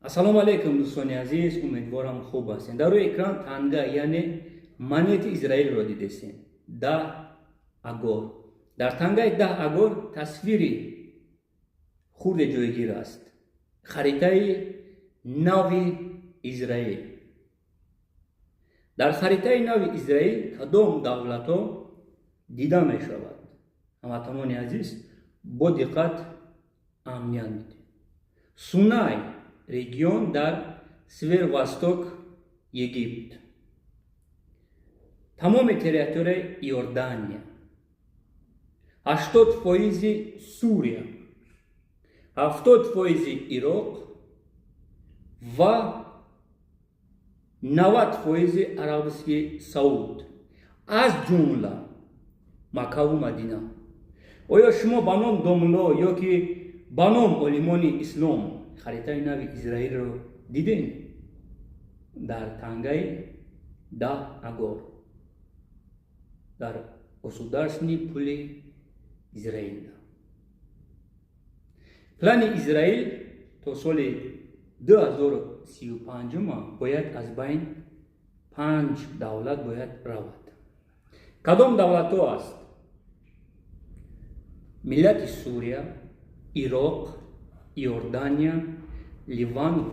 Ассалому алайкум, дӯстони азиз, умедворам, хуб ҳастем. Дар рӯи экран танга, яъне монети Израилро дидесем, 10 агор. Дар тангаи 10 агор тасвири хурде ҷойгир аст, харитаи нави Израил. Дар харитаи нави Израил кадом давлатҳо дида мешавад? Ҳамватанони азиз, бо диққат аҳамият медиҳем. Сунай, регион дар северо-восток Египт, тамоми территорияи Иордания, 80 фоизи Сурия, 70 фоизи Ироқ ва 90 фоизи Арабский Сауд, аз ҷумла Маккаву Мадина. Оё шумо ба ном домло ё ки ба ном олимони ислом харитаи нави Израилро дидем дар тангаи 10 агор, дар государственный пули Израил? Плани Израил то соли 2035 бояд аз байн панҷ давлат бояд равад. Кадом давлатҳо аст? Миллати Сурия, Ироқ, Иордания, Ливан.